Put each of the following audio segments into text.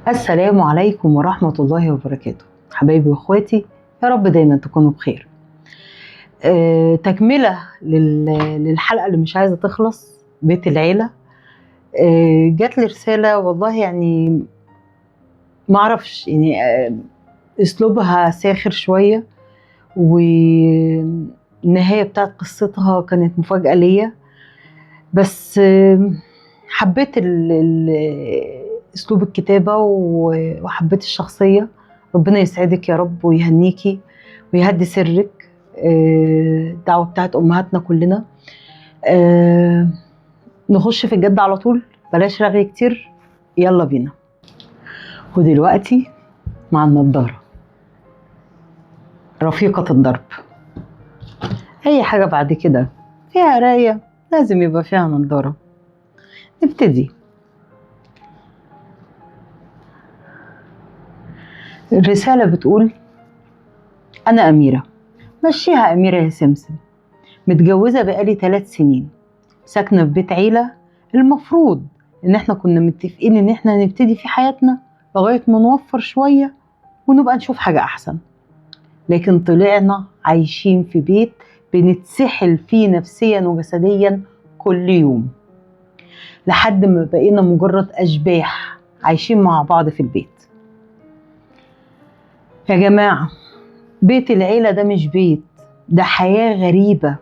السلام عليكم ورحمة الله وبركاته. حبايبي واخواتي، يا رب دايما تكونوا بخير. تكملة للحلقة اللي مش عايزة تخلص، بيت العيلة. جات لي رسالة، والله يعني ما اعرفش، يعني اسلوبها ساخر شوية، والنهاية بتاعت قصتها كانت مفاجأة ليا، بس حبيت اسلوب الكتابة وحبيت الشخصية. ربنا يسعدك يا رب ويهنيكي ويهدي سرك. الدعوة بتاعت أمهاتنا كلنا. نخش في الجد على طول، بلاش رغي كتير، يلا بينا. ودلوقتي مع النضارة رفيقة الدرب. أي حاجة بعد كده فيها قراية لازم يبقى فيها نضارة. نبتدي. الرسالة بتقول: أنا أميرة، مشيها أميرة يا سمسم، متجوزة بقالي 3 سنين، ساكنة في بيت عيلة. المفروض إن إحنا كنا متفقين إن إحنا هنبتدي في حياتنا لغاية ما نوفر شوية ونبقى نشوف حاجة أحسن، لكن طلعنا عايشين في بيت بنتسحل فيه نفسيا وجسديا كل يوم، لحد ما بقينا مجرد أشباح عايشين مع بعض في البيت. يا جماعة، بيت العيلة ده مش بيت، ده حياة غريبة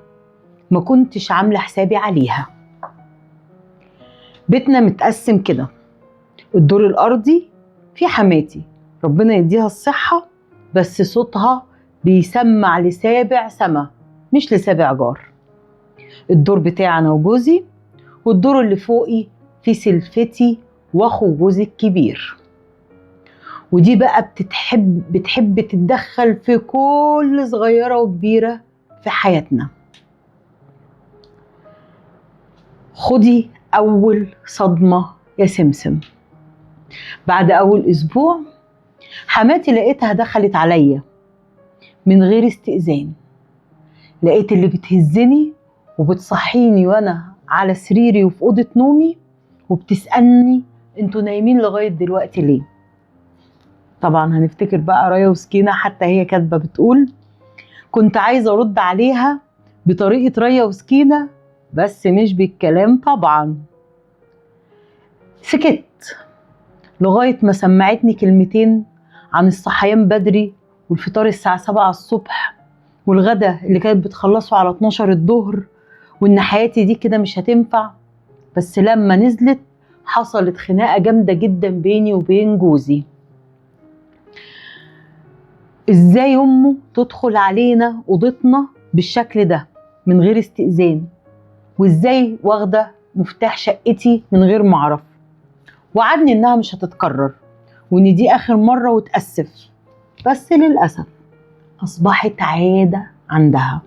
ما كنتش عاملة حسابي عليها. بيتنا متقسم كده، الدور الأرضي في حماتي ربنا يديها الصحة، بس صوتها بيسمع لسابع سما مش لسابع جار. الدور بتاعنا وجوزي، والدور اللي فوقي في سلفتي واخو جوزي الكبير، ودي بقى بتحب تتدخل في كل صغيرة وكبيرة في حياتنا. خدي أول صدمة يا سمسم. بعد أول أسبوع حماتي لقيتها دخلت عليا من غير استئذان، لقيت اللي بتهزني وبتصحيني وأنا على سريري وفي أوضة نومي، وبتسألني انتوا نايمين لغاية دلوقتي ليه؟ طبعا هنفتكر بقى رايا وسكينة، حتى هي كاتبة بتقول كنت عايزة أرد عليها بطريقة رايا وسكينة، بس مش بالكلام طبعا. سكت لغاية ما سمعتني كلمتين عن الصحيان بدري والفطار الساعة 7 الصبح والغدا اللي كانت بتخلصه على 12 الظهر، وإن حياتي دي كده مش هتنفع. بس لما نزلت حصلت خناقة جامدة جدا بيني وبين جوزي. ازاي امه تدخل علينا اوضتنا بالشكل ده من غير استئذان، وازاي واخده مفتاح شقتي من غير ما اعرف؟ وعدني انها مش هتتكرر وان دي اخر مرة وتاسف، بس للاسف اصبحت عادة عندها،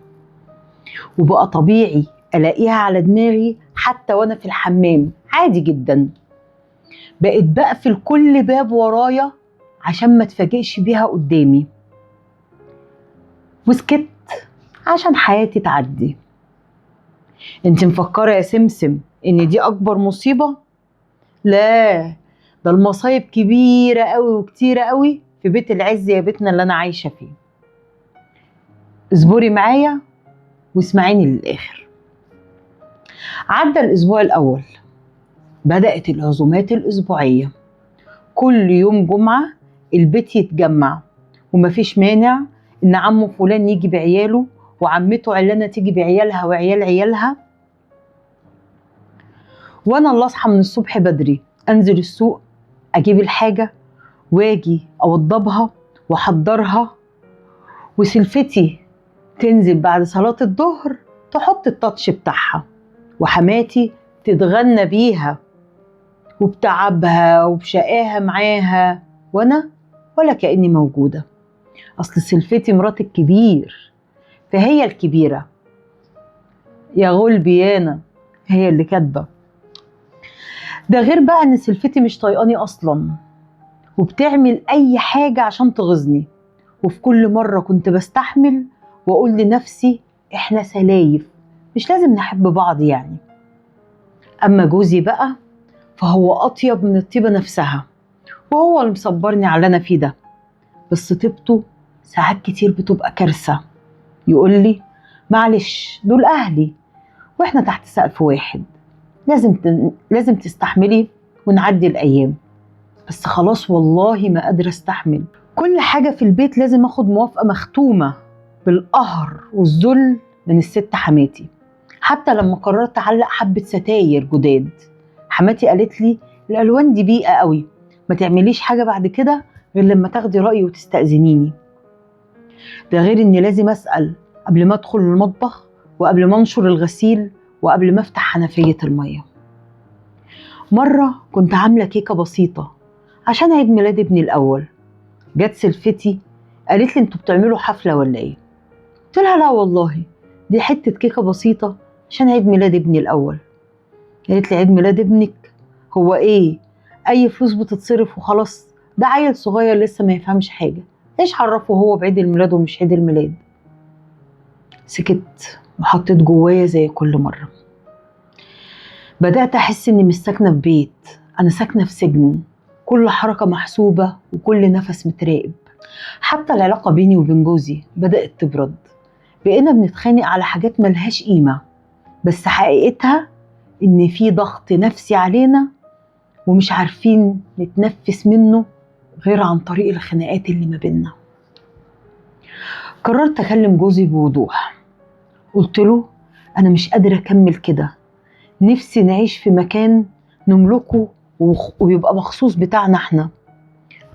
وبقى طبيعي الاقيها على دماغي حتى وانا في الحمام عادي جدا. بقيت بقفل كل باب ورايا عشان ما اتفاجئش بيها قدامي، وسكت عشان حياتي تعدي. انت مفكرة يا سمسم ان دي اكبر مصيبة؟ لا، ده المصايب كبيرة قوي وكتيرة قوي في بيت العز يا بيتنا اللي انا عايشة فيه. اصبري معايا واسمعيني للاخر. عدى الاسبوع الاول، بدأت العزومات الاسبوعية، كل يوم جمعة البيت يتجمع، ومفيش مانع ان عمه فلان يجي بعياله وعمته علانة تيجي بعيالها وعيال عيالها، وانا اللي اصحى من الصبح بدري انزل السوق اجيب الحاجة واجي اوضبها واحضرها، وسلفتي تنزل بعد صلاة الظهر تحط التاتش بتاعها، وحماتي تتغنى بيها وبتعبها وبشقاها معاها، وانا ولا كأني موجودة. اصل سلفتي مرات الكبير فهي الكبيرة يا غلبي، انا هي اللي كاتبة. ده غير بقى ان سلفتي مش طايقاني اصلا وبتعمل اي حاجة عشان تغيظني، وفي كل مرة كنت بستحمل واقول لنفسي احنا سلايف مش لازم نحب بعض يعني. اما جوزي بقى فهو اطيب من الطيبة نفسها، وهو اللي مصبرني على اللي انا فيه ده، بس طيبته ساعات كتير بتبقى كارثة. يقول لي معلش دول اهلي واحنا تحت سقف واحد، لازم تستحملي ونعدي الايام. بس خلاص والله ما قادرة استحمل. كل حاجة في البيت لازم اخد موافقة مختومه بالقهر والذل من الست حماتي. حتى لما قررت اعلق حبه ستاير جداد، حماتي قالت لي الالوان دي بيئة قوي، ما تعمليش حاجة بعد كده غير لما تاخدي رايي وتستاذنيني. ده غير اني لازم اسال قبل ما ادخل المطبخ وقبل ما انشر الغسيل وقبل ما افتح حنفية المية. مرة كنت عامله كيكة بسيطة عشان عيد ميلاد ابني الاول، جت سلفتي قالت لي انتوا بتعملوا حفلة ولا ايه؟ قلت لها لا والله دي حتة كيكة بسيطة عشان عيد ميلاد ابني الاول. قالت لي عيد ميلاد ابنك هو ايه؟ اي فلوس بتتصرف وخلاص، ده عيل صغير لسه ما يفهمش حاجة، ايش عرفه هو بعيد الميلاد ومش عيد الميلاد؟ سكت وحطيت جوايا زي كل مرة. بدات احس اني مش ساكنة في بيت، انا ساكنة في سجن، كل حركة محسوبة وكل نفس متراقب. حتى العلاقة بيني وبين جوزي بدات تبرد، بقينا بنتخانق على حاجات ملهاش قيمة، بس حقيقتها ان في ضغط نفسي علينا ومش عارفين نتنفس منه غير عن طريق الخناقات اللي ما بينا. قررت اكلم جوزي بوضوح، قلت له انا مش قادرة اكمل كده، نفسي نعيش في مكان نملكه ويبقى مخصوص بتاعنا احنا.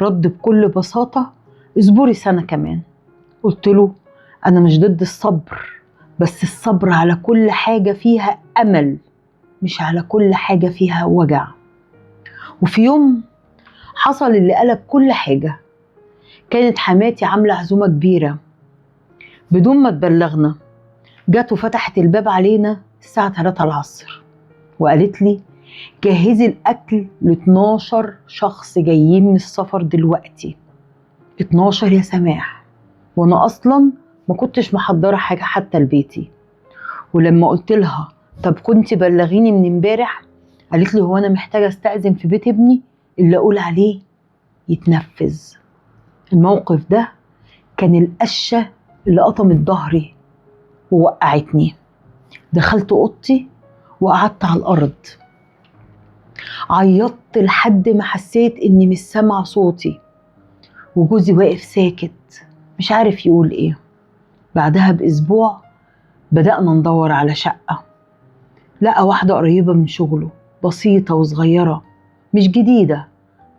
رد بكل بساطة اصبري سنة كمان. قلت له انا مش ضد الصبر، بس الصبر على كل حاجة فيها امل، مش على كل حاجة فيها وجع. وفي يوم حصل اللي قلب كل حاجة. كانت حماتي عامله عزومة كبيرة بدون ما تبلغنا، جت وفتحت الباب علينا الساعة 3 العصر وقالت لي جهزي الاكل ل 12 شخص جايين من السفر دلوقتي. 12 يا سماح، وانا اصلا ما كنتش محضرة حاجة حتى لبيتي. ولما قلت لها طب كنت بلغيني من امبارح، قالت لي هو انا محتاجه استأذن في بيت ابني؟ اللي اقول عليه يتنفذ. الموقف ده كان القشه اللي قطمت ظهري ووقعتني. دخلت اوضتي وقعدت على الارض، عيطت لحد ما حسيت اني مش سامعه صوتي، وجوزي واقف ساكت مش عارف يقول ايه. بعدها باسبوع بدأنا ندور على شقه، لقى واحدة قريبه من شغله، بسيطة وصغيره مش جديدة،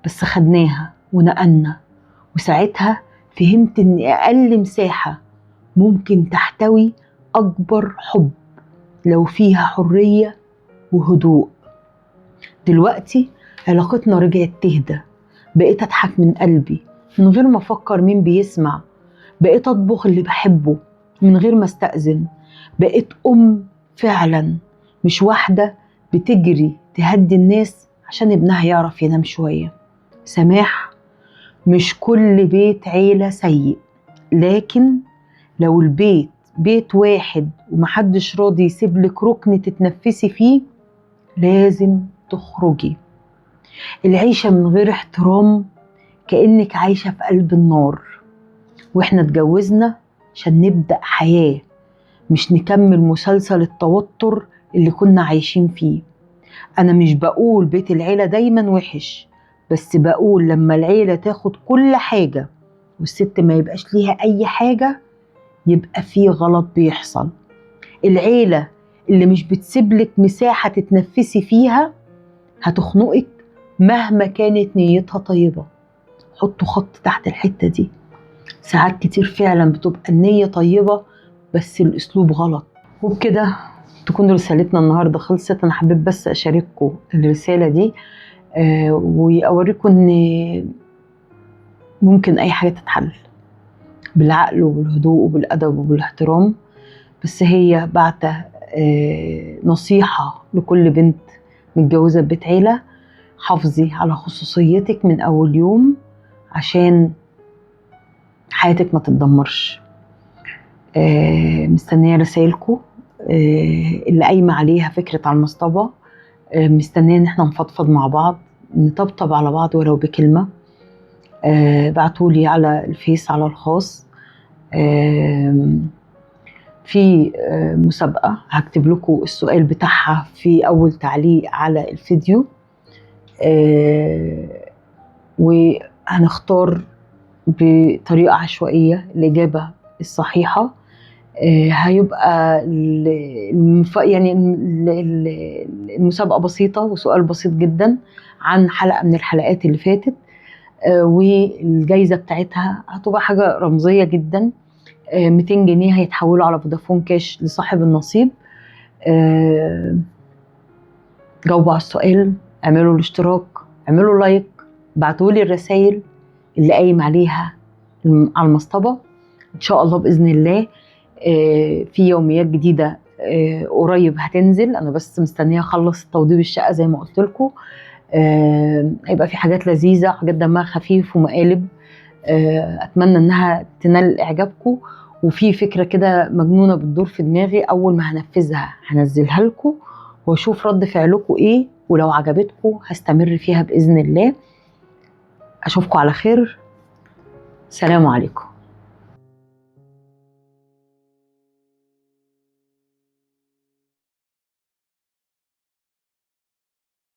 بس خدناها ونقلنا. وساعتها فهمت ان اقل مساحة ممكن تحتوي اكبر حب لو فيها حرية وهدوء. دلوقتي علاقتنا رجعت تهدى، بقيت اضحك من قلبي من غير ما افكر مين بيسمع، بقيت اطبخ اللي بحبه من غير ما استأذن، بقيت ام فعلا، مش واحدة بتجري تهدي الناس عشان ابنها يعرف ينام شوية. سماح، مش كل بيت عيله سيء، لكن لو البيت بيت واحد ومحدش راضي يسيبلك ركن تتنفسي فيه لازم تخرجي. العيشة من غير احترام كأنك عايشة في قلب النار. واحنا اتجوزنا عشان نبدأ حياة، مش نكمل مسلسل التوتر اللي كنا عايشين فيه. أنا مش بقول بيت العيلة دايما وحش، بس بقول لما العيلة تاخد كل حاجة والست ما يبقاش ليها أي حاجة يبقى فيه غلط بيحصل. العيلة اللي مش بتسيبلك مساحة تتنفسي فيها هتخنقك مهما كانت نيتها طيبة. حطوا خط تحت الحتة دي. ساعات كتير فعلا بتبقى النية طيبة بس الأسلوب غلط. وبكده تكون رسالتنا النهاردة خلصت. أنا حبيت بس أشارككم الرسالة دي وأوريكم إن ممكن أي حاجة تتحل بالعقل وبالهدوء وبالأدب وبالاحترام. بس هي بعتة نصيحة لكل بنت متجوزة ببيت عيلة: حافظي على خصوصيتك من أول يوم عشان حياتك ما تتدمرش. مستنية رسائلكم اللي قايمة عليها فكرة على المصطبة. مستنية إن احنا نفضفض مع بعض، نطبطب على بعض ولو بكلمة. بعتولي على الفيس على الخاص. في مسابقة هكتب لكم السؤال بتاعها في أول تعليق على الفيديو، وهنختار بطريقة عشوائية الإجابة الصحيحة. هيبقى يعني المسابقة بسيطة وسؤال بسيط جدا عن حلقة من الحلقات اللي فاتت، والجايزة بتاعتها هتبقى حاجة رمزية جدا، 200 جنيه هيتحولوا على فودافون كاش لصاحب النصيب. جاوبوا على السؤال، اعملوا الاشتراك، اعملوا like، بعتولي الرسائل اللي قايم عليها على المصطبة. ان شاء الله بإذن الله في يوميات جديدة قريب هتنزل، انا بس مستنية اخلص توضيب الشقة زي ما قلت لكم. هيبقى في حاجات لذيذة، حاجات دمها خفيف ومقالب، اتمنى انها تنال اعجابكم. وفي فكرة كده مجنونة بتدور في دماغي، اول ما هنفذها هنزلها لكم واشوف رد فعلكم ايه، ولو عجبتكم هستمر فيها باذن الله. اشوفكم على خير، سلام عليكم.